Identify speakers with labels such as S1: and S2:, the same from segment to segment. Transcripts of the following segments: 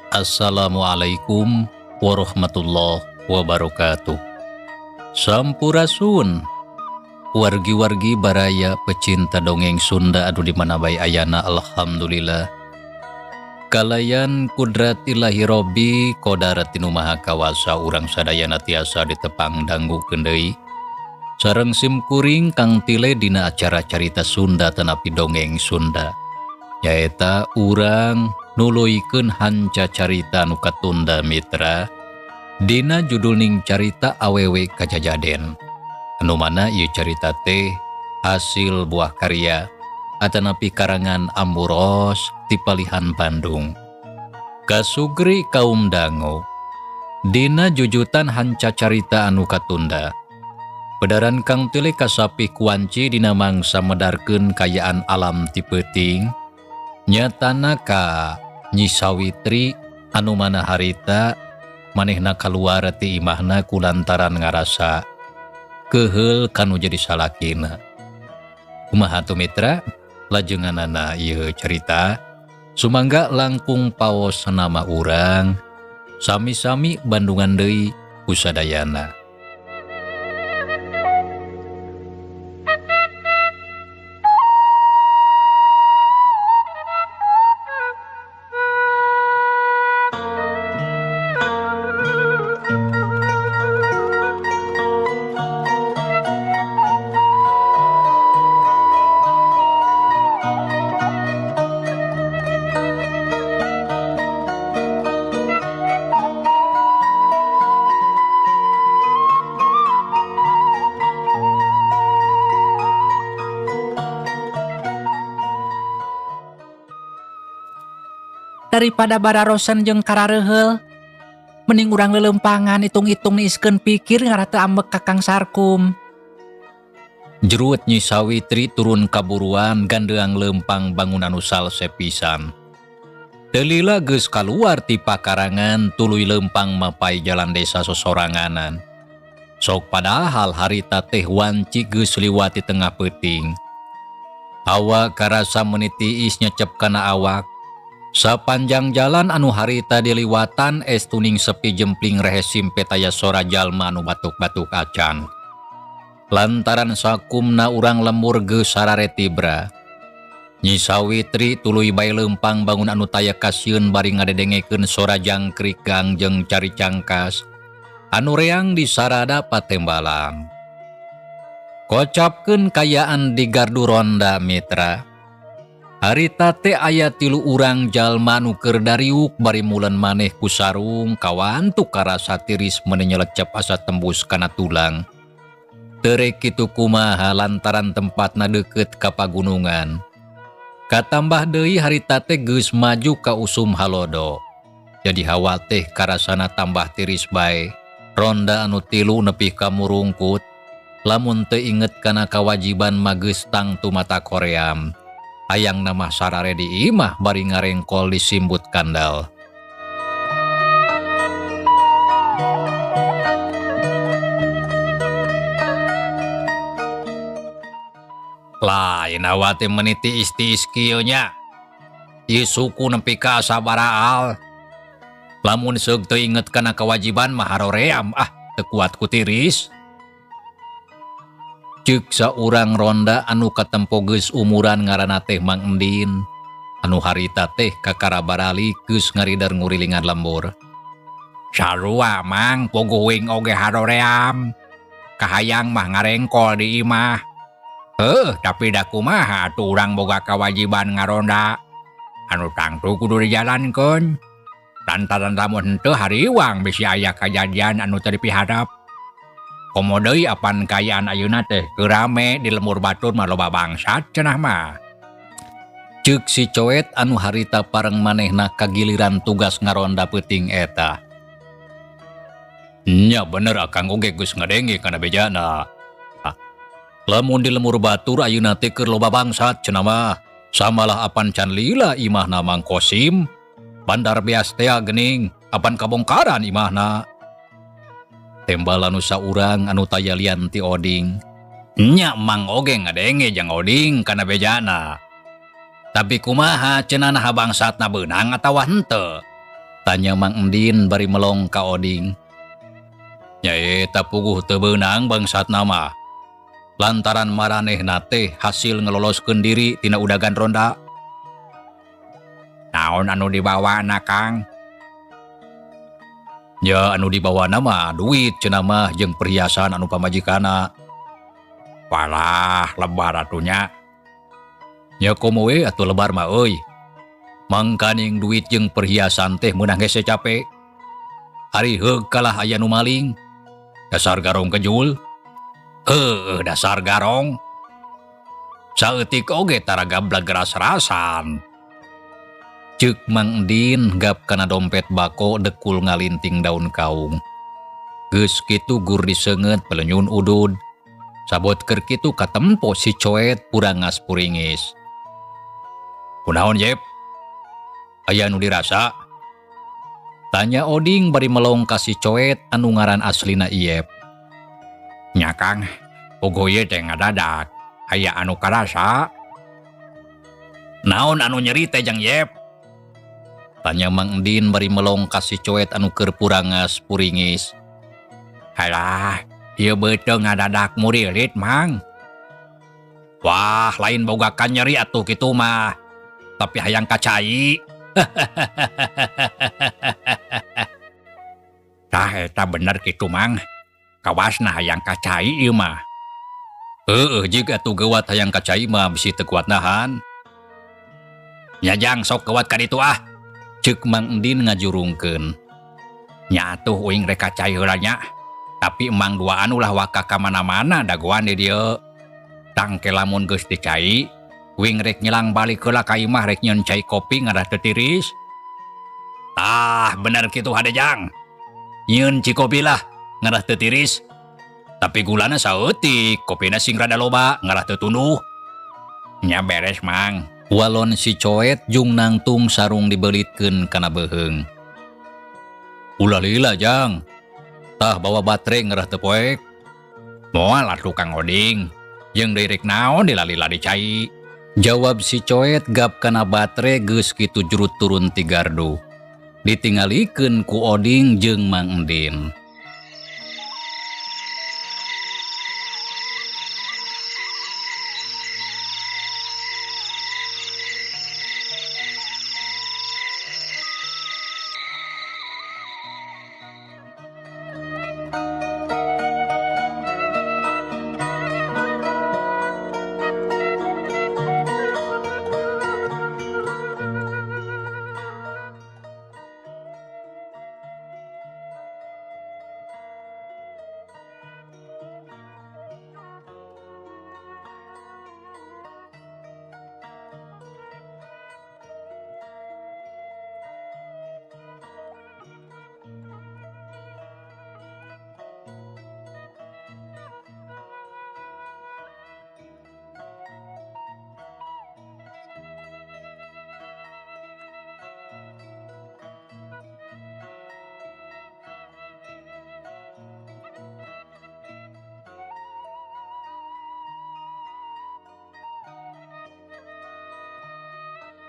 S1: Assalamualaikum warahmatullahi wabarakatuh. Sampurasun wargi-wargi baraya pecinta dongeng Sunda anu di mana bae ayana. Alhamdulillah, kalayan kudrat Ilahi Robbi kodarat tinu Maha Kawasa, urang sadayana tiasa ditepang dangukeun deui sareng sim kuring Kang Tile dina acara Carita Sunda tanapi Dongeng Sunda, nyaeta urang nuluykeun hanca carita nu katunda, mitra, dina judulning Carita Awewe Kajajaden, anu mana ieu carita teh hasil buah karya atanapi karangan Ambu Ros ti palihan Bandung. Kasugri kaum dangu, dina jujutan hanca carita anu katunda, pedaran Kang Tile kasapih kuanci dina mangsa medarkeun kayaan alam ti peuting, nyatana ka Nyi Sawitri anu mana harita manehna kaluar ti imahna kulantaran ngarasa keheul kanu jadi salakina. Kumaha tuh, mitra, lajenganana ieu cerita? Sumangga langkung paos nama urang sami-sami bandungan deui ku sadayana.
S2: Daripada bararosen jeung karareheul, mending urang lelempangan hitung-hitung niiskeun pikir ngarah teu ambek ka Kang Sarkum.
S1: Jeruet Nyi Sawitri turun kaburuan gandeang lempang bangun anu salse pisan. Teu lila geus kaluar ti pakarangan, tuluy lempang mapai jalan desa sosoranganan. Sok padahal harita teh wanci geus liwat di tengah peuting. Hawa karasa meuni tiis nyecep kana awak. Sapanjang jalan anu harita diliwatan estuning sepi jempling rehe simpe taya sora jalma anu batuk-batuk acan. Lantaran sakumna urang lembur geus sarare tibra. Nyi Sawitri tuluy bae lempang bangun anu taya kasieun bari ngadedengekeun sora jangkrik gang jeung cari cangkas anu reang di sarada patembalan. Kocapkeun kayaan di gardu ronda, mitra. Harita teh aya tilu urang jalma nu keur dariuk bari mulen maneh ku sarung kawantu karasa tiris meuni nyelecep asa tembus kana tulang. Terek kitu kumaha lantaran tempatna deukeut ka pagunungan. Katambah deui harita teh geus maju ka usum halodo. Jadi hawa teh karasana tambah tiris bae. Ronda anu tilu nepi ka murungkut. Lamun teu inget kana kawajiban mah geus tangtu mata koream. Hayang nama sarare di imah bari ngarengkol disimbut kandal. Lain awak teh meuni tiis-tiis kieu nya. Ieu suku nepi ka sabaraal. Lamun seug teu inget kana kewajiban mah haroream, ah, teu kuat ku tiris. Ceuk saurang ronda anu katempo geus umuran ngaranna teh Mang Endin. Anu harita teh kakara barali geus ngarider ngurilingan lembur.
S2: Sarua Mang, puguh oge haroream. Kahayang mah ngarengkol di imah. Heuh, tapi da kumaha atuh urang boga kewajiban ngaronda. Anu tangtu kudu dijalankeun. Lantaran lamun henteu hariwang bisi aya kajadian anu teu dipiharep. Komo deui apan kaayaan ayeuna teh keur rame di lembur batur mah loba bangsat cenah mah.
S1: Ceuk si Coet anu harita pareng manehna kagiliran tugas ngaronda peuting eta. Nya bener, akang oge geus ngadenge kana bejana. Lamun di lembur batur ayeuna teh keur loba bangsat cenah mah. Samalah apan can lila imahna Mang Kosim. Bandar beas tea geuning, apan kabongkaran imahna. Tembal anu saurang anu taya lian ti Oding. Nya Mang oge ngadenge jang Oding kana bejana. Tapi kumaha cenah naha bangsatna beunang atawa henteu? Tanya Mang Endin bari melong ka Oding. Nyaeta puguh teu beunang bangsatna mah. Lantaran maranehna teh hasil ngeloloskeun diri tina udagan ronda.
S2: Naon anu dibawana, Kang?
S1: Ya anu dibawana mah duit cenah mah jeung perhiasan anu pamajikanna.
S2: Walah, lebar atuh nya.
S1: Nya komo we atuh lebar mah euy. Mangkaning duit jeung perhiasan teh meunang hese cape. Ari heug kalah aya nu maling. Dasar garong kejul.
S2: Heueuh, dasar garong. Saeutik oge tara gablag ras-rasan.
S1: Ceuk Mang Endin gap kana dompet bako dekul ngalinting daun kaung. Geus kitu gur diseungeut pelenyun udud. Sabot keur kitu katempo si Coet purangas puringis. Kunaon, Jep? Aya nu dirasa? Tanya Oding bari melong ka si Coet anu ngaran aslina Iep.
S2: Nya Kang, pogo ieu teh ngadadak. Aya anu karasa.
S1: Naon anu nyeri teh jang Yep? Tanya Mang Endin bari melong ka si Coet anu keur purangas puringis.
S2: Halah, ieu beuteung ngadadak murilit, Mang.
S1: Wah, lain boga kanyeri atuh kitu mah. Tapi hayang kacai.
S2: Tah eta bener kitu, Mang. Kawasna hayang kacai ieu mah.
S1: Heueuh, jig atuh geuwat hayang kacai mah bisi teu kuat nahan.
S2: Nya jang sok geuwat ka ditu ah.
S1: Ceuk Mang Endin ngajurungkeun.
S2: Nya atuh uing rek kacai heula nya. Tapi emang duaan ulah waka ka mana-mana dagoan di dieu. Tangke lamun geus dicai, uing rek nyelang balik heula ka imah rek nyeun cai kopi ngadah teu tiris.
S1: Tah, bener kitu hade jang. Nyeun cikopi lah ngadah teu tiris. Tapi gulana saeutik, kopina sing rada loba ngarah teu tunduh.
S2: Nya beres, Mang.
S1: Walon si Coet jung nangtung sarung dibelitkeun kana beuheung. Ulah lila jang. Tah bawa baterai ngarah teu poek.
S2: Moal atuh Kang Oding. Jeung deui rek naon dilalila dicai.
S1: Jawab si Coet gap kana baterai geus kitu jurut turun ti gardu. Ditingalikeun ku Oding jeung Mang Endin.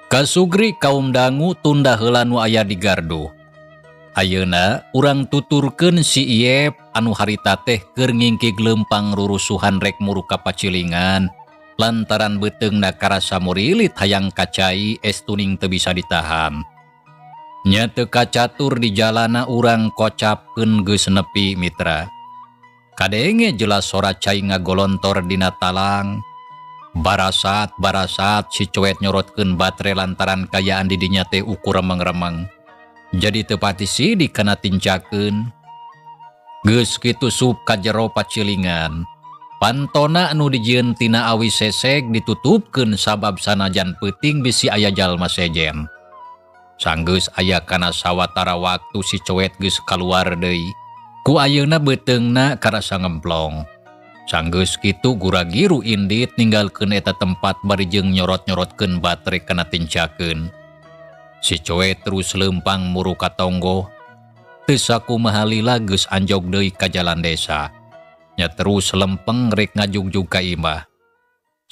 S1: Kasugri kaum dangu tunda heula nu aya di gardu. Ayeuna urang tuturkeun si Iep anu harita teh keur ngingkig leumpang rurusuhan rek muru ka pacilingan lantaran beuteungna karasa murilit hayang kacai estuning teu bisa ditahan. Nya teu kacatur di jalana urang kocapkeun geus nepi mitra. Kadenge jelas sora cai ngagolontor dina talang. Barasat, barasat si Coet nyorotkeun batre lantaran kayaan di dinya teh ukur remeng-remeng. Jadi teu pati sidik kana tincakeun. Geus kitu sup ka jero pacilingan. Pantona anu dijieun tina awi seseg ditutupkeun sabab sanajan peuting bisi aya jalma sejen. Sanggeus aya kana sawatara waktu si Coet geus kaluar deui. Ku ayeuna beuteungna karasa ngemplong. Sanggeus kitu guragiru indit ninggalkeun eta tempat bari jeung nyorot-nyorotkeun batre kana tincakeun. Si Coet terus leumpang muru ka tonggoh. Teu sakumaha lila geus anjog deui ka jalan desa. Nya terus lempeng rek ngajugjug ka imah.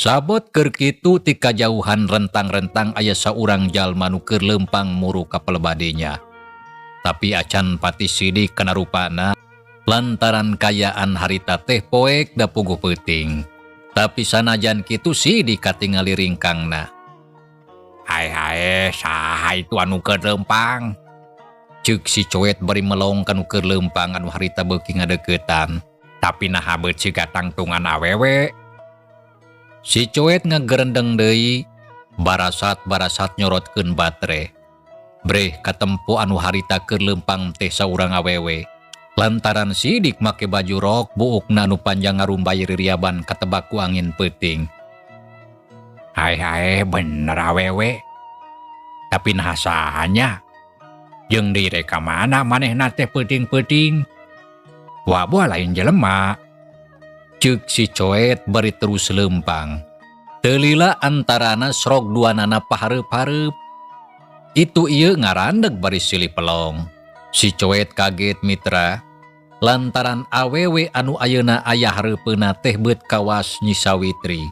S1: Sabot keur kitu ti kajauhan rentang-rentang aya saurang jalma nu keur leumpang muru ka pelebadinya. Tapi acan pati sidik kana rupana lantaran kayaan harita teh poek da puguh peuting. Tapi sanajan kitu sidik katingali ringkangna.
S2: Hae hae, saha itu anu keur leumpang?
S1: Ceuk si Coet bari melong kanu keur leumpang anu harita beuki ngadeuketan.
S2: Tapi naha beut siga tangtungan awewe?
S1: Si Coet ngagerendeng deui, barasat-barasat nyorotkeun batre. Breh katempo anu harita keur leumpang teh saurang awewe. Lantaran sidik make baju rok, buukna anu panjang ngarumbay ririaban katebak ku angin peuting.
S2: Hae hae, bener awewe. Tapi naha sahanya? Jeung deui rek ka mana manehna teh peuting-peuting? Wa-wa lain jelema.
S1: Ceuk si Coet bari terus leumpang. Teu lila antarana srog duanana pahareup-hareup. Itu ieu ngarandeg bari silih pelong. Si Coet kaget, mitra, lantaran awewe anu ayeuna aya hareupeunna teh beut kawas Nyi Sawitri.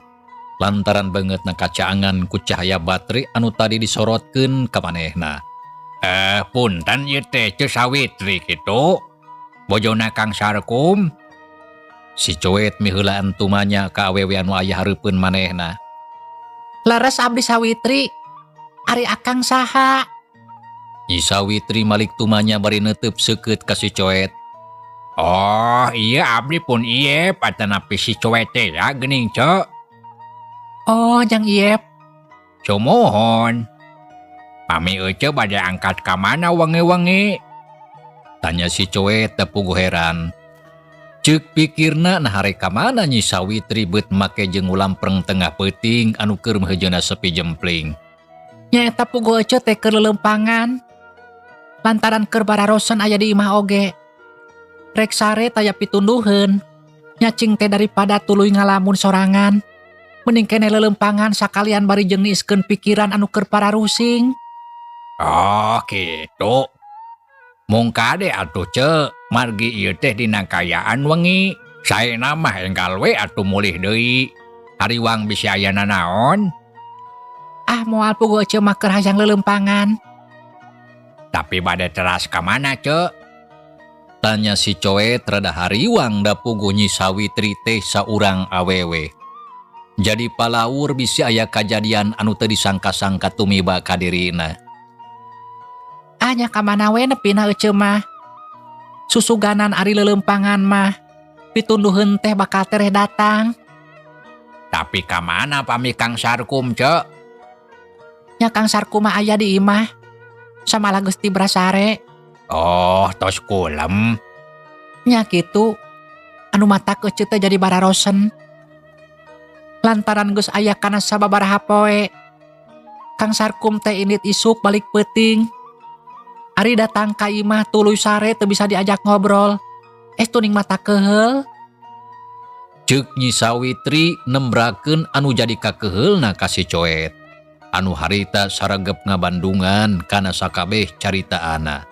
S1: Lantaran beungeutna kacaangan ku cahaya baterai anu tadi disorotkeun ka manehna.
S2: Eh, punten, ieu teh Ceu Sawitri kitu? Bojona Kang Sarkum?
S1: Si Coet miheulaan tumanya ka awewe anu aya hareupeun manehna.
S3: Leres, abdi Sawitri. Ari Akang saha?
S1: Nyi Sawitri malik tumanya bari neuteub seukeut ka si Coet.
S2: Oh, iya, abdi pun Iep atanapi si Coet teh ya geuning, Ceu.
S3: Oh, Jang Iep.
S2: Sumuhun. Pami Ece bade angkat ka mana wengi-wengi?
S1: Tanya si Coet teu puguh heran. Ceuk pikirna, nah rek ka mana Nyi Sawitri beut make jeung ngulampreng tengah peuting anu keur meuheujeuna sepi jempling?
S3: Nyaeta puguh Ece teh keur leuleumpangan. Lantaran keur bararosen aya di imah oge. Rek sare taya pitunduheun. Nyacing teh daripada tuluy ngalamun sorangan. Mending keneh leuleumpangan sakalian bari jeung niiskeun pikiran anu keur pararusing.
S2: Oh, gitu. Mung kade atuh, Ceu, margi ieu teh dina kayaan wengi. Saena mah enggal we atuh mulih deui. Hariwang bisi aya nanaon?
S3: Ah, moal, puguh Ece mah keur hayang leuleumpangan.
S2: Tapi bade teras ka mana, Ceu?
S1: Tanya si Coet rada hariwang da puguh Nyi Sawitri teh saurang awewe. Jadi palaur bisi aya kajadian anu teu disangka-sangka tumiba ka dirina.
S3: Ah, nya ka mana we nepina Ece mah. Susuganan ari leuleumpangan mah. Pitunduheun teh bakal tereh datang.
S2: Tapi ka mana pami Kang Sarkum, Ceu?
S3: Nya Kang Sarkum mah aya di imah. Samalah geus tibra sare.
S2: Oh, tos kulem.
S3: Nya kitu. Anu matak Ece teh jadi bararosen. Lantaran geus aya kana sababaraha poe. Kang Sarkum teh indit isuk balik peuting. Ari datang ka imah tuluy sare, teu bisa diajak ngobrol. Estu ning mata keheul.
S1: Ceuk Nyi Sawitri nembrakeun anu jadi kakeheulna ka si Coet. Anu harita saregep ngabandungan kana sakabeh caritaana.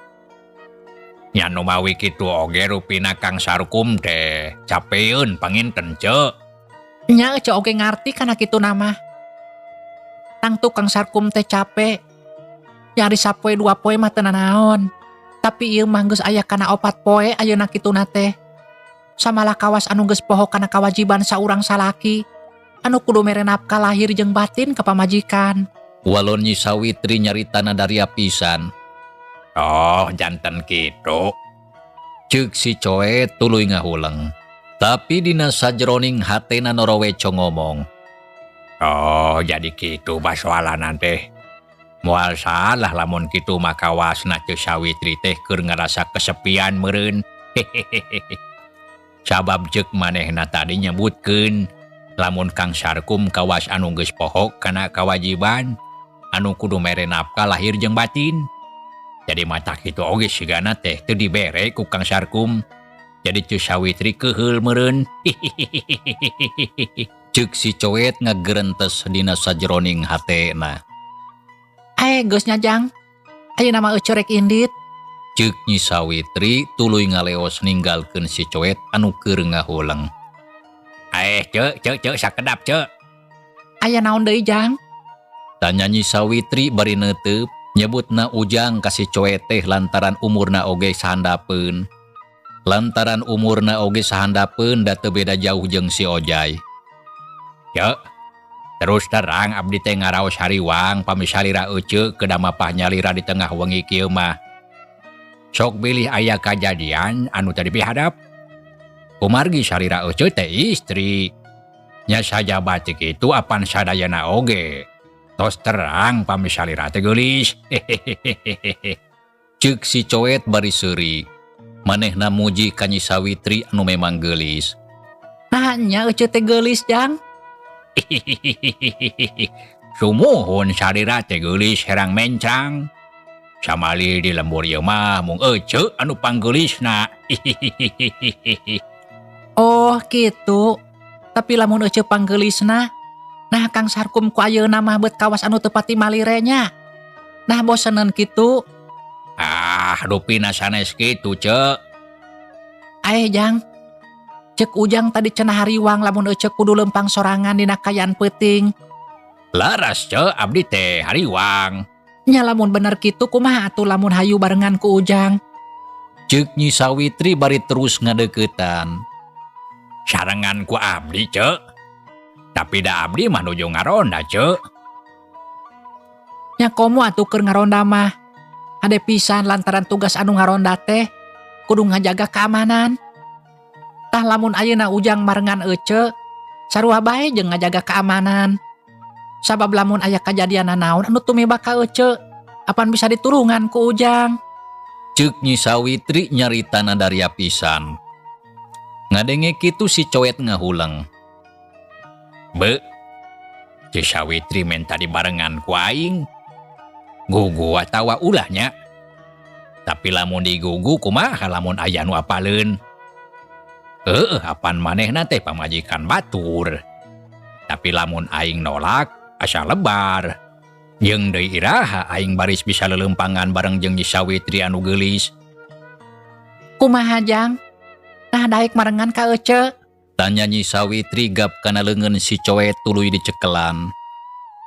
S2: Nya nu mawi kitu oge rupina Kang Sarkum teh capeun panginten, Ceu.
S3: Nya Ece oge ngarti kana kitu nama. Tangtu Kang Sarkum teh capek. Nyari sapoe dua poe mah teu nanaon. Tapi ieu mah geus aya kana 4 poe ayeuna kituna teh. Samalah kawas anu geus poho kana kawajiban saurang salaki. Anu kudu mere nafkah lahir jeung batin ka pamajikan.
S1: Walon Nyi Sawitri nyaritana daria pisan.
S2: Oh, janten kitu.
S1: Ceuk si Coet tuluy ngahuleng. Tapi dina sajeroning hatena noroweco ngomong.
S2: Oh, jadi kitu basoalana teh. Moal salah lamun kitu mah kawasna Ceu Sawitri teh keur ngarasa kesepian meureun. Hehehe. Sabab ceuk manehna tadi nyebutkeun lamun Kang Sarkum kawas anu geus poho kana kawajiban anu kudu mere nafkah lahir jeung batin. Jadi mata kitu oge sigana teh teu dibere ku Kang Sarkum. Jadi Ceu Sawitri keheul meureun.
S1: Ceuk si Coet ngagerentes dina sajeroning hatena.
S3: Eh, geus nya, Jang. Ayeuna mah Ece rek indit.
S1: Ceuk Nyi Sawitri tuluy ngaleos ninggalkeun si Coet anu keur ngahuleng.
S2: Eh, Ceu, Ceu, Ceu, sakedap, Ceu.
S3: Aya naon deui, Jang?
S1: Tanya Nyi Sawitri bari neuteub. Nyebutna Ujang ka si Coet teh lantaran umurna oge sahandapeun. Lantaran umurna oge sahandapeun da teu beda jauh jeung si Ojai.
S2: Ceu, terus terang abdi teh ngaraos hariwang pami salira ece kedah mapah nyalira di tengah wengi kieu mah. Sok bilih aya kajadian anu teu dipihadap. Kumargi salira ece teh istri. Nya sajaba teh kitu apan sadayana oge. Tos terang pami salira teh geulis.
S1: Ceuk si Coet bari seuri. Manehna muji ka Nyi Sawitri anu memang geulis.
S3: Nah nya ece teh geulis, Jang.
S2: Sumuhun salira teh geulis herang mencang. Samali di lembur ieu mah mung ece anu panggeulisna.
S3: Oh gitu. Tapi lamun ece panggeulisna, nah Kang Sarkum ku ayeuna mah beut kawas anu teu pati malire nya. Nah boseneun kitu.
S2: Ah, rupina sanes kitu, Ceu.
S3: Ae Jang. Cek Ujang tadi cenah hariwang lamun ece kudu lempang sorangan dina kaayaan peuting.
S2: Laras, Ceu, abdi teh hariwang.
S3: Nya lamun bener kitu kumaha atuh lamun hayu barengan ku Ujang.
S1: Ceuk Nyi Sawitri bari terus ngadeuketan.
S2: Sarengan ku abdi, Ceu. Tapi da abdi mah nuju ngaronda, Ceu.
S3: Nya komo atuh keur ngaronda mah. Hade pisan lantaran tugas anu ngaronda teh kudu ngajaga keamanan. Tah lamun ayeuna Ujang marengan ece, sarua bae jeung ngajaga keamanan. Sabab lamun aya kajadian nanaon anu tumiba ka ece, apan bisa ditulungan ku Ujang.
S1: Ceuk Nyi Sawitri nyaritana daria pisan. Ngadenge kitu si Coet ngahuleng.
S2: Be, Nyi Sawitri menta dibarengan ku aing. Gugu atawa ulahnya. Tapi lamun digugu kumaha lamun aya nu apaleun. Heueuh, apan manehna teh pamajikan batur. Tapi lamun aing nolak asa lebar. Jeung deui iraha aing baris bisa lelempangan bareng jeung Nyi Sawitri anu geulis.
S3: Kumaha Jang? Nah daek marengan ka ece?
S1: Tanya Nyi Sawitri gap kana leungeun si Coet tuluy dicekelan.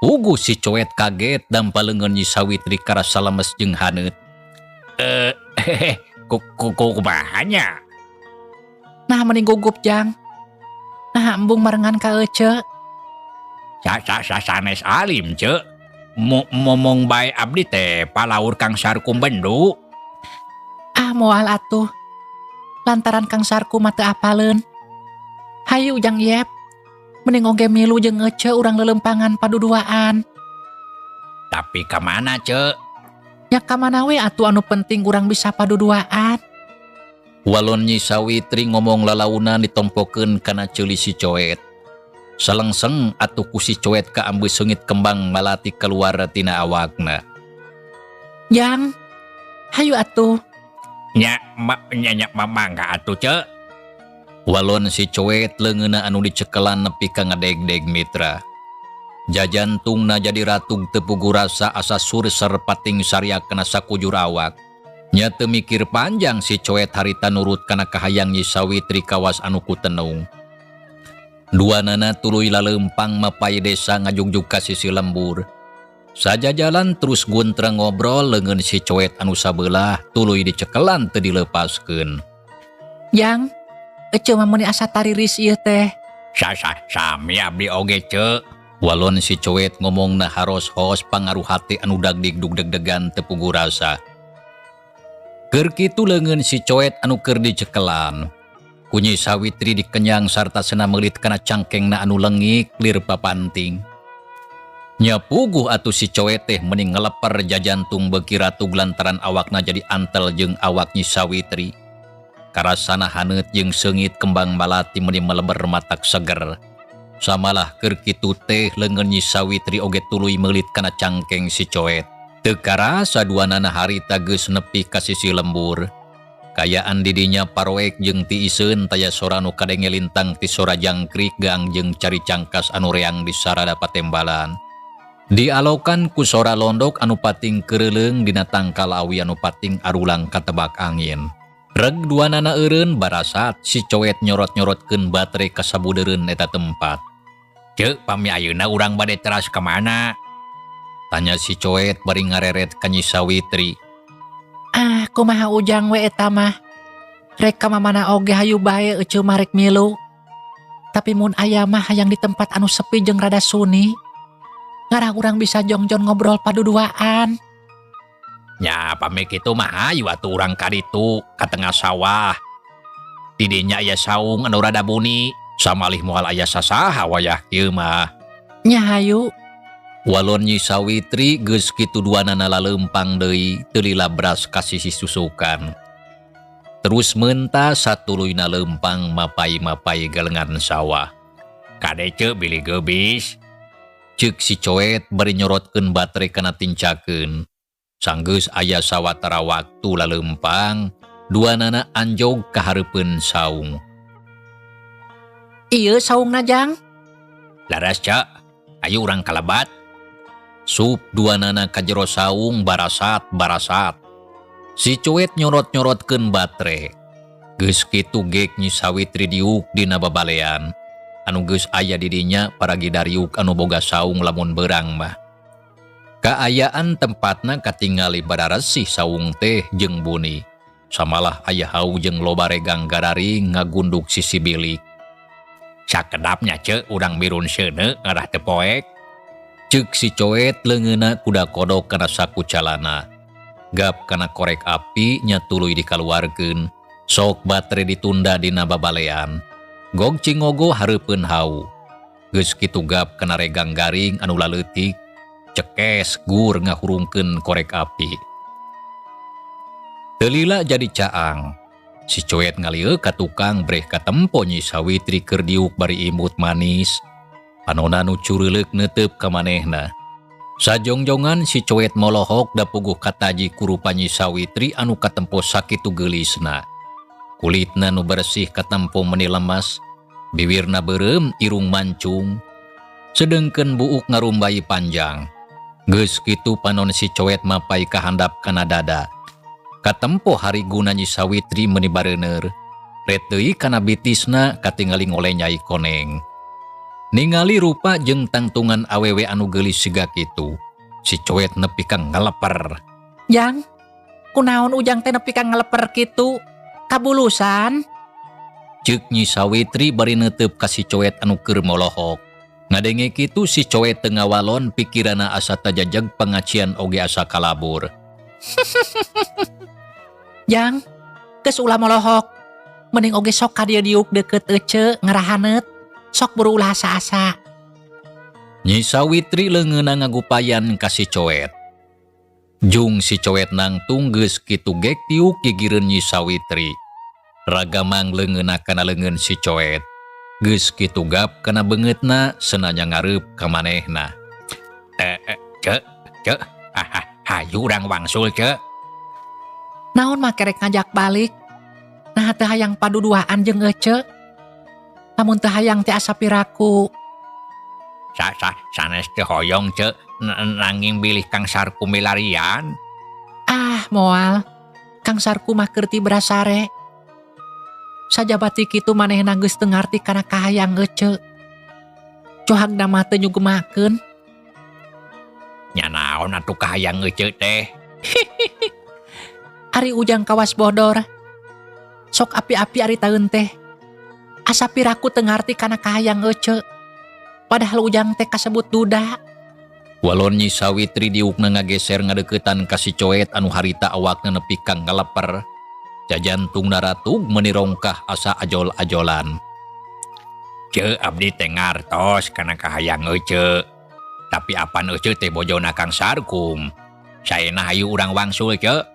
S1: Puguh si Coet kaget dampa leungeun Nyi Sawitri karasa lemes jeung haneut.
S2: Hehe, kumaha nya?
S3: Nah mending gugup Jang. Nah embung marengan ka ece.
S2: Sa sa sa sanes alim, Ceu. Momong bae abdi teh palaur Kang Sarkum bendu.
S3: Ah moal atuh. Lantaran Kang Sarkum mah teu apaleun. Hayu Jang Yep. Mending oge milu jeung ece urang lelempangan paduduaan.
S2: Tapi ka mana, Ceu?
S3: Nya ka mana we atuh anu penting urang bisa paduduaan.
S1: Walon Nyi Sawitri ngomong lalaunan ditompokeun kana ceuli si Coet. Salengseng atuh ku si Coet kaambeus seungit kembang malati keluar tina awakna.
S3: Jang, hayu atuh.
S2: Nya, ma, nya, nya, ma, mangga atuh, Ceu.
S1: Walon si Coet leungeunna anu dicekelan nepi ka ngadegdeg mitra. Jajantungna jadi ratug teu puguh rasa asa surser pating saria kana sakujur awak. Nya teu mikir panjang si Coet harita nurut kana kahayang Nyi Sawitri kawas anu kutenung. Duanana tuluy laleumpang mapay desa ngajugjug ka sisi lembur. Sajajalan terus guntreng ngobrol leungeun si Coet anu sabelah tuluy dicekelan teu dilepaskeun.
S3: Jang, ece mah meuni asa tariris ieu teh.
S2: Sa, sa, sami abdi oge, Ceu.
S1: Walon si Coet ngomongna haros-hos pangaruh hati anu dagdigdug deg-degan teu puguh rasa. Keur kitu leungeun si Coet anu keur dicekelan. Ku Nyi Sawitri dikenyang sarta sena meulit kana cangkengna anu lengik lir papanting. Nya puguh atuh si Coet teh meni ngeleper jajantung beuki ratug lantaran awakna jadi antel jeung awak Nyi Sawitri. Karasana haneut jeung seungit kembang malati meni meleber matak seger. Samalah keur kitu teh leungeun Nyi Sawitri oge tuluy meulit kana cangkeng si Coet. Teu karasa duanana harita geus nepi ka sisi lembur. Kayaan didinya paroek jeung tiiseun taya sora nu kadenge lintang ti sora jangkrik gang jeung cari cangkas anu reang di sarada patembalan. Dialokan ku sora londok anu pating keureuleung dina tangkal awi anu pating arulang katebak angin. Reg duanana eureun barasat si Coet nyorot-nyorotkeun batre ka sabudeureun eta tempat.
S2: Ceu, pami ayeuna urang bade teras ka mana?
S1: Tanya si Coet bari ngareret ka Nyi Sawitri.
S3: Ah, kumaha Ujang we eta mah. Rek ka mamana oge hayu bae ece mah rek milu. Tapi mun aya mah hayang di tempat anu sepi jeung rada sunyi. Ngarah urang bisa jongjon ngobrol paduduaan.
S2: Nya pami kitu mah hayu atuh urang ka ditu ka tengah sawah. Di dinya aya saung anu rada buni, samalih moal aya sasaha wayah kieu mah.
S3: Nya hayu.
S1: Walon Nyi Sawitri geus kitu duanana laleumpang deui teu lila bras ka sisi susukan. Terus mentas satuluyna leumpang mapai-mapai galengan sawah.
S2: Kade ce bilih geubis.
S1: Ceuk si Coet bari nyorotkeun batre kana tincakeun. Sanggeus aya sawatara waktu laleumpang, duanana anjog ka hareupeun saung.
S3: Ieu saungna, Jang.
S2: Laras cek, ayo urang kalebat.
S1: Sup duanana ka jero saung barasat barasat. Si Coet nyorot-nyorotkeun batre. Geus kitu gek Nyi Sawitri diuk dina babalean. Anu geus aya di dinya paragi dariuk anu boga saung lamun beurang mah. Kaayaan tempatna katingali bararesih saung teh jeung buni. Samalah aya hau jeung loba regang gararing ngagunduk sisi bilik.
S2: Sakedapnya ce urang mirun seuneu ngarah teu poek.
S1: Ceuk si Coet leungeunna kuda kodok kana saku calana. Gap kana korek api nya tuluy dikaluarkeun. Sok batre ditunda dina babalean. Gog cingogo hareupeun hau. Geus kitu gap kana regang garing anu laleutik. Cekes gur ngahurungkeun korek api. Teu lila jadi caang. Si Coet ngalieu ka tukang breh katempo Nyi Sawitri keur diuk bari imut manis. Panona nu cureuleuh neuteub ka manehna. Sajongjongan si Coet molohok da puguh kataji ku rupa Nyi Sawitri anu katempo sakitu geulisna. Kulitna nu bersih katempo meuni lemas, biwirna beureum irung mancung, sedengkeun buuk ngarumbai panjang. Geus kitu panon si Coet mapai kahandap kana dada. Katempo hariguna Nyi Sawitri meuni bareuneur. Ret deui kana bitisna katingali ngolenyai koneng. Ningali rupa jeung tangtungan awewe anu geulis siga kitu, si Coet nepi ka ngaleper.
S3: Jang, kunaon Ujang teh nepi ka ngaleper kitu? Kabulusan?
S1: Ceuk Nyi Sawitri bari neuteup ka si Coet anu keur molohok. Ngadenge kitu si Coet teu ngawalon pikiranna asa tajajeg pangacian oge asa kalabur.
S3: Jang, geus ulah molohok. Mending oge sok ka dieu diuk deukeut ece ngarahaneut. Sok buru ulah asa-asa.
S1: Nyi Sawitri leungeunna ngagupayan ka si Coet. Jung si Coet nangtung geus kitu gek tiuk gigireun Nyi Sawitri. Ragamang leungeunna kana leungeun si Coet. Geus kitu gap kana beungeutna senanya ngareup ka manehna.
S2: Cek, cek, ah, hayu urang wangsul cek.
S3: Naon mah kerek ngajak balik? Nah teu hayang paduduaan jeung ece. Lamun teu hayang teh asa piraku.
S2: Sa, sa, sanes teu hoyong cek, nanging bilih Kang Sarku milarian.
S3: Ah, moal. Kang Sarku mah keur tibra sare. Sajabati kitu manehna geus teu ngarti kana kahayang ece. Cohagna mah teu nyugemakeun.
S2: Nya naon atuh kahayang ece teh?
S3: Ari Ujang kawas bodor. Sok api-api ari taeun teh. Asa piraku teu ngarti kana kahayang ece. Padahal Ujang teh kasebut duda.
S1: Walon Nyi Sawitri diukna ngageser ngadeuketan ka si Coet anu harita awakna nepi ka ngaleper. Jajantungna ratug meuni rongkah asa ajol-ajolan.
S2: Ceu abdi teh ngartos kana kahayang ece. Tapi apan ece teh bojona Kang Sarkum. Saena hayu urang wangsul ceu.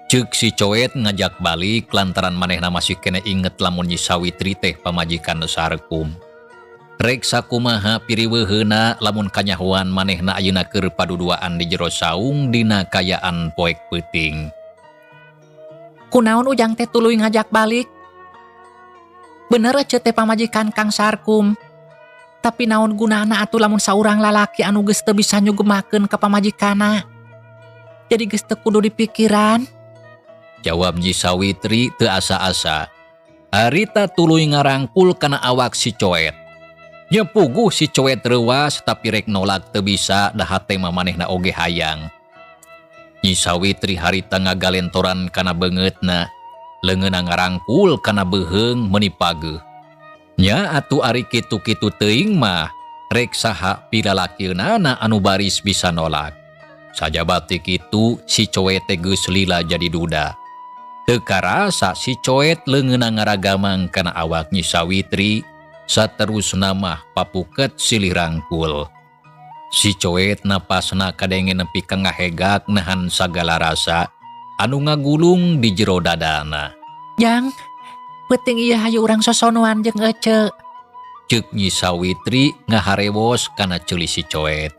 S1: Ceuk si Coet ngajak balik lantaran manehna masih kene inget lamun Nyi Sawitri teh pamajikan Sarkum. Rek sakumaha piriweuheuna lamun kanyahoan manehna ayeuna keur paduduaan di jero saung dina kayaan poek peuting.
S3: Kunaon Ujang teh tuluy ngajak balik? Bener ece teh pamajikan Kang Sarkum. Tapi naon gunana atuh lamun saurang lalaki anu geus teu bisa nyugemakeun ka pamajikanna. Jadi geus teu kudu dipikiran.
S1: Jawab Nyi Sawitri teu asa-asa. Harita tuluy ngarangkul kana awak si Coet. Nya puguh si Coet reuwas tapi rek nolak teu bisa da hate mah manehna oge hayang. Nyi Sawitri harita ngagalentoran kana beungeutna, leungeunna ngarangkul kana beuheung meuni pageuh. Nya atuh ari kitu-kitu teuing mah rek saha pilalakieunana anu baris bisa nolak. Sajaba ti kitu si Coet teh geus lila jadi duda. Teu karasa si Coet leungeunna ngaragamang kana awak Nyi Sawitri, saterusna mah papuket silih rangkul. Si Coet napasna kadenge nepi ka ngahegak nahan sagala rasa anu ngagulung di jero dadana.
S3: Jang, peuting ieu hayu urang sosonoan jeung ece.
S1: Ceuk Nyi Sawitri ngaharewos kana ceuli si Coet.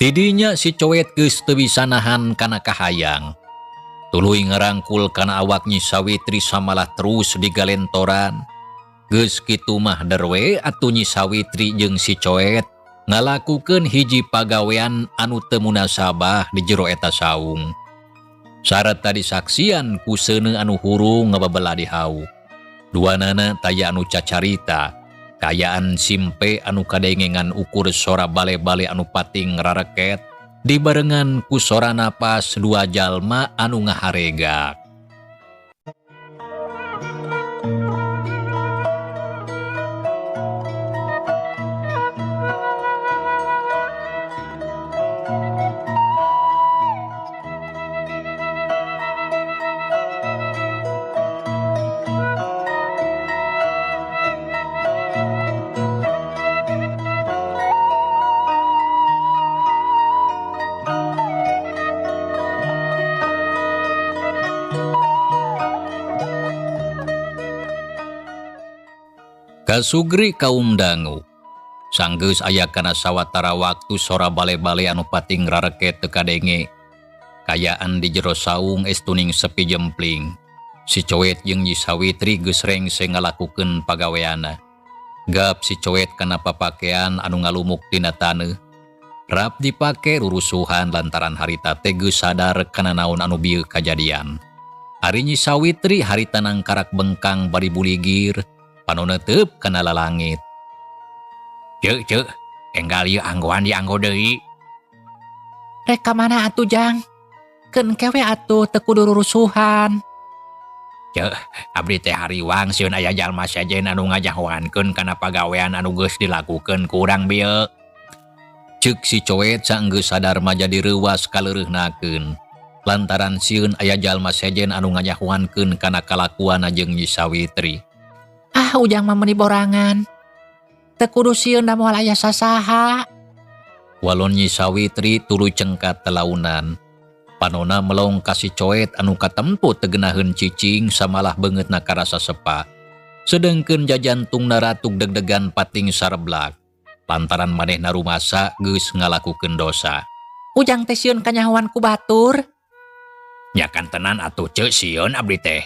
S1: Tidinya si Coet geus teu bisa nahan kana kahayang. Tuluy ngarangkul kana awak Nyi Sawitri samalah terus digalentoran. Geus kitu mah derwe atuh Nyi Sawitri jeung si Coet ngalakukeun hiji pagawean anu teu munasabah di jero eta saung. Sarta disaksian ku seuneu anu hurung ngababela di hau. Duanana taya anu cacarita, kayaan simpe anu kadengengan ukur sora bale-bale anu pating rareket, dibarengan ku sora napas dua jalma anu ngaharegak. Kasugri kaum dangu. Sanggeus aya kana sawatara waktu sora bale-bale anu pating rareket teu kadenge. Kayaan di jero saung estuning sepi jempling. Si Coet jeung Nyi Sawitri geus rengse ngalakukeun pagaweana. Gap si Coet kana papakean anu ngalumuk dina taneuh. Rap dipake rurusuhan lantaran harita teh geus sadar kana naon anu bieu kajadian. Ari Nyi Sawitri harita nangkarak bengkang bari buligir, panona teup kana lalangit.
S2: Ceuk, ceuk, enggal ieu anggoan dianggo deui.
S3: Rek ka mana atuh, Jang? Keun kewe atuh teu kudu rurusuhan.
S2: Ceuk, abdi teh hariwang sieun aya jalma sejen anu ngajahoankeun kana pagawean anu geus dilakukeun ku urang bieu.
S1: Ceuk si Coet saenggeus sadar mah jadi reuwas kaleureunahkeun. Lantaran sieun aya jalma sejen anu ngajahoankeun kana kalakuanna jeung Nyi Sawitri.
S3: Ah, Ujang mah meuni borangan. Teu kudu sieun da moal aya sasaha.
S1: Walon Nyi Sawitri tuluy cengkat telaunan. Panona melong ka si Coet anu katempo teu geunaheun cicing samalah beungeutna karasa sepa. Sedengkeun jajantungna ratuk deg-degan pating sareblak. Lantaran manehna rumasa geus ngalakukeun dosa.
S3: Ujang teh sieun kanyahoan ku batur.
S2: Nya kantenan atuh ceuk sieun abdi teh.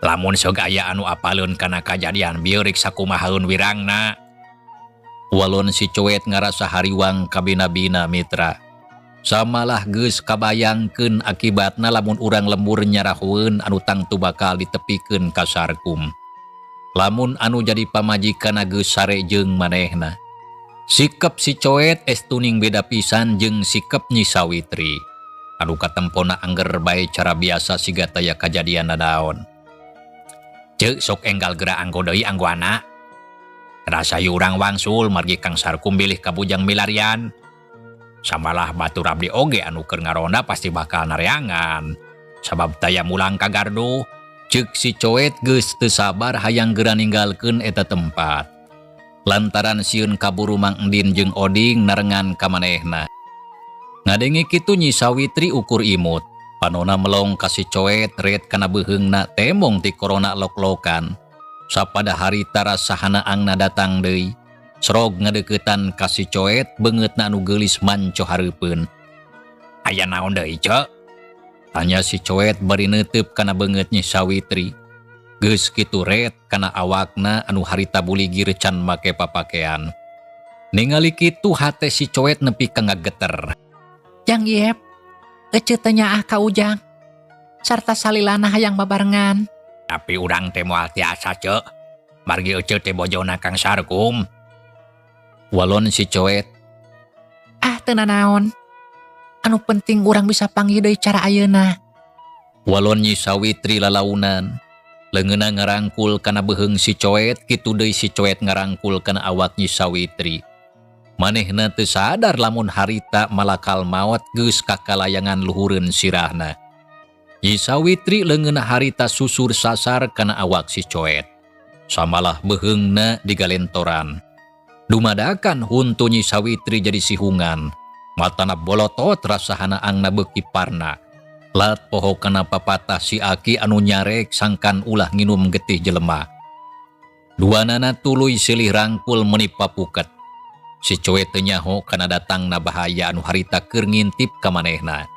S2: Lamun sok aya anu apaleun kana kajadian bieu rek sakumahaeun wirangna.
S1: Walon si Coet ngarasa hariwang kabina-bina mitra. Samalah geus kabayangkeun akibatna lamun urang lembur nyarahueun anu tangtu bakal ditepikeun ka Sarkum. Lamun anu jadi pamajikanna geus sare jeung manehna. Sikep si Coet estuning beda pisan jeung sikep Nyi Sawitri. Anu katempona angger bae cara biasa siga taya kajadian nanaon.
S2: Ceuk sok enggal geura anggo deui anggoana. Rasa urang wangsul margi Kang Sarkum bilih ka Bujang Milarian. Samalah batur abdi oge anu keur ngaronda pasti bakal nareangan. Sabab taya mulang ka gardu.
S1: Ceuk si Coet geus teu sabar hayang geura ninggalkeun eta tempat. Lantaran sieun kaburu Mang Endin jeung Oding narengan ka manehna. Ngadenge kitu Nyi Sawitri ukur imut. Panona melong ka si Coet ret kana beuheungna temong ti korona lok-lokan. Sapada harita rasa hanaangna datang deui. Srog ngadeuketan ka si Coet beungeutna anu geulis manco hareupeun.
S2: Aya naon deui, Cek?
S1: Tanya si Coet bari neuteup kana beungeut Nyi Sawitri. Geus kitu ret kana awakna anu harita buligir can make papakean. Ningali kitu hate si Coet nepi ka ngageter.
S3: Jang Iep, ece teh nyaah ka Ujang. Sarta salilana hayang babarengan.
S2: Tapi urang teh moal tiasa, Cek. Margi ece teh bojona Kang Sarkum.
S1: Walon si Coet.
S3: Ah, teu nanaon. Anu penting urang bisa panggih deui cara ayeuna.
S1: Walon Nyi Sawitri lalaunan. Leungeunna ngarangkul kana beuheung si Coet, kitu deui si Coet ngarangkul kana awak Nyi Sawitri. Manehna teu sadar lamun harita malakal maot geus kakalayangan luhureun sirahna. Nyi Sawitri leungeunna harita susur sasar kana awak si Coet. Samalah beuheungna digalentoran. Dumadakan huntu Nyi Sawitri jadi sihungan. Matana bolotot rasa hanaangna beuki parna. Lat poho kana papatah si Aki anu nyarek sangkan ulah nginum getih jelema. Duanana tuluy silih rangkul meuni papuket. Si Coet teu nyaho kana datangna bahaya anu harita keur ngintip ka manehna.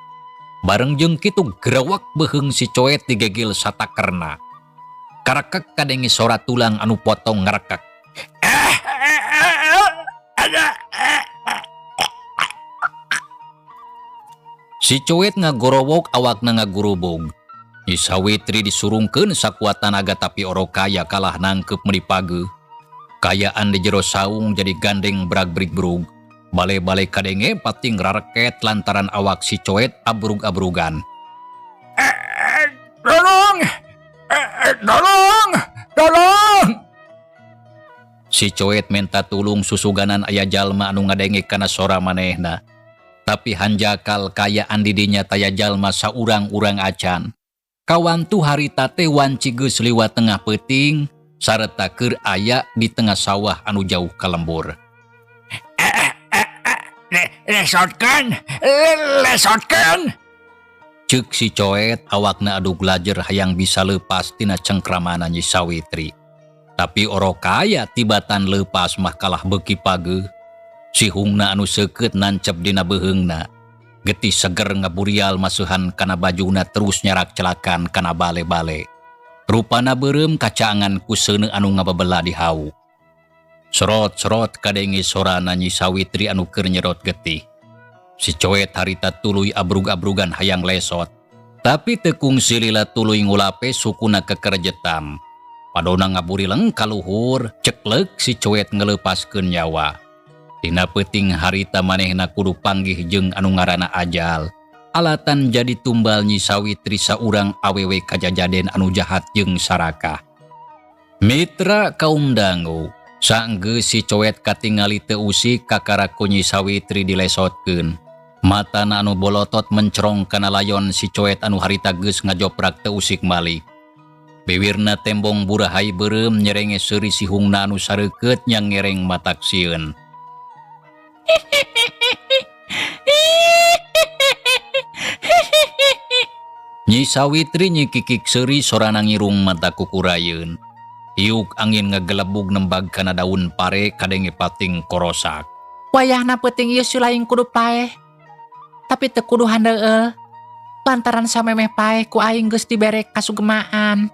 S1: Bareng jeung kitu gerewek beuheung si Coet digegil satakerna. Karekek kadenge sora tulang anu potong ngarekek. Si Coet ngagorowok awakna ngagurubug. Nyi Sawitri disurungkeun sakuat tanaga tapi orokaya kalah nangkep meuni pageuh. Kayaan di jero saung jadi gandeng brag-brig-brug. Bale-bale kadenge pating rareket lantaran awak si Coet abrug-abrugan.
S2: Tolong! Tolong! Tolong!
S1: Si Coet menta tulung susuganan aya jalma anu ngadenge kana sora manehna. Tapi hanjakal kayaan didinya taya jalma saurang-urang acan. Kawantu harita teh wanci geus liwat tengah peuting sareta keur aya di tengah sawah anu jauh ka lembur.
S2: Lesotkeun, lesotkeun.
S1: Ceuk si Coet awakna adug lajer hayang bisa leupas tina cengkramana Nyi Sawitri. Tapi orokaya tibatan leupas mah kalah beuki pageuh. Sihungna anu seukeut nancep dina beuheungna. Getih seger ngaburial masuhan kana bajuna terus nyarak celakan kana bale-bale. Rupana beureum kacaangan ku seuneu anu ngababela di hau. Serot-serot kadenge sorana Nyi Sawitri anu keur nyerot getih. Si Coet harita tuluy abrug-abrugan hayang lesot. Tapi teu kungsi lila tuluy ngulape sukuna kekerjetan. Padona ngaburileng kaluhur, ceklek si Coet ngeleupaskeun nyawa. Dina peuting harita manehna kudu panggih jeung anu ngaranna ajal. Alatan jadi tumbal Nyi Sawitri saurang awewe kajajaden anu jahat jeung sarakah. Mitra kaum dangu, sanggeus si Coet katingali teu usik kakara ku Nyi Sawitri dilesotkeun. Matana anu bolotot mencerong kana layon si Coet anu harita geus ngajoprak teu usik malik. Biwirna tembong burahai beureum nyerenge seuri sihungna anu sareukeut nyang ngereng matak sieun. Nyi Sawitri nyikikik seuri sorana ngirung mata kukurayeun. Iuk angin ngagelebug nembag kana daun pare kadenge pating korosak.
S3: Wayahna peuting ieu si laing kudu paeh. Tapi teu kudu handeueul. Lantaran samemeh paeh ku aing geus dibere kasugemaan.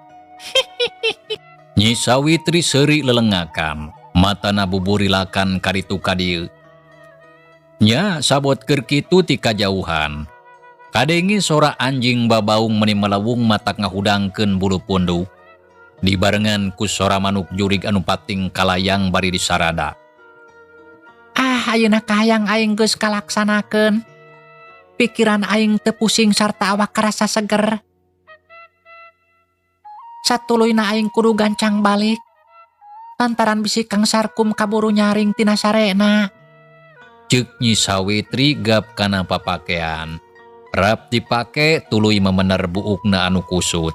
S1: Nyi Sawitri seuri lelengakan, matana buburilakan kaditu kadieu. Nya sabot keur kitu ti kajauhan. Kadenge sora anjing babaung meuni melewung matak ngahudangkeun bulu punduk. Dibarengan ku sora manuk jurig anu pating kalayang bari disarada.
S3: Ah, ayeuna kahayang aing geus kalaksanakeun. Pikiran aing teu pusing sarta awak karasa seger. Satuluyna aing kudu gancang balik. Lantaran bisi Kang Sarkum kaburu nyaring tina sarena.
S1: Ceuk Nyi Sawitri gap kana papakean. Rap dipake tuluy memener buukna anu kusut.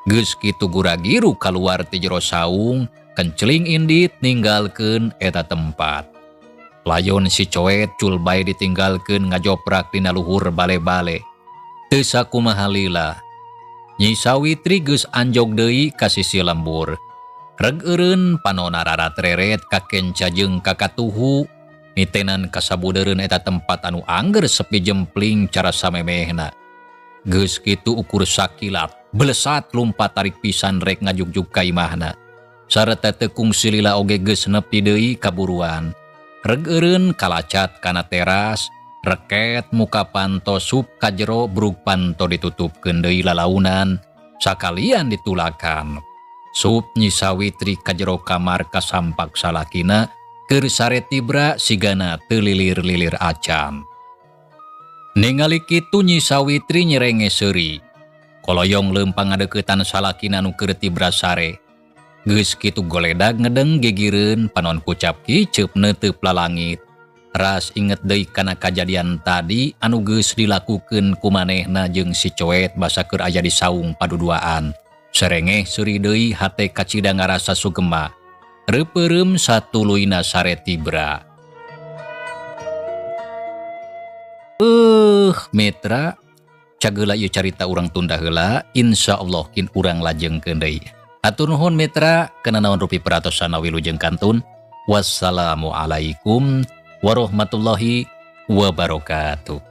S1: Geus kitu guragiru kaluar ti jero saung, kenceling indit ninggalkeun eta tempat. Layon si Coet cul bae ditinggalkeun ngajoprak dina luhur bale-bale. Teu sakumaha lila. Nyi Sawitri geus anjog deui ka sisi lembur. Reg eureun panona rarat-reret kakenca jeung kakatuhu. Nitenan kasabudeureun eta tempat anu angger sepi jempling cara samemehna. Geus kitu ukur sakilat, belesat lumpat tarik pisan rek ngajugjug ka imahna. Sareta teu kungsi lila oge geus nepi deui kaburuan. Reg eureun kalacat kana teras, reket muka panto sup ka jero brug panto ditutupkeun deui lalaunan, sakalian ditulakan. Sup Nyi Sawitri ka jero kamar kasampak salakina, Keur sare tibra sigana teu lilir-lilir acan. Ningali kitu Nyi Sawitri nyerenge seuri. Koloyong leumpang ngadeuketan salakina nu keur tibra sare. Geus kitu goledag ngedeng gigireun panon kucap kiceup neuteup lalangit. Ras inget deui kana kajadian tadi anu geus dilakukeun ku manehna jeung si Coet basa keur aya di saung paduduaan. Serengeh seuri deui hate kacida ngarasa sugema. Reupeureum satuluyna sare tibra. Mitra, cageula ieu carita urang tunda heula, insyaallah kin urang lajengkeun deui. Hatur nuhun mitra, kana naon rupi peratosanna wilujeng kantun. Wassalamualaikum warahmatullahi wabarakatuh.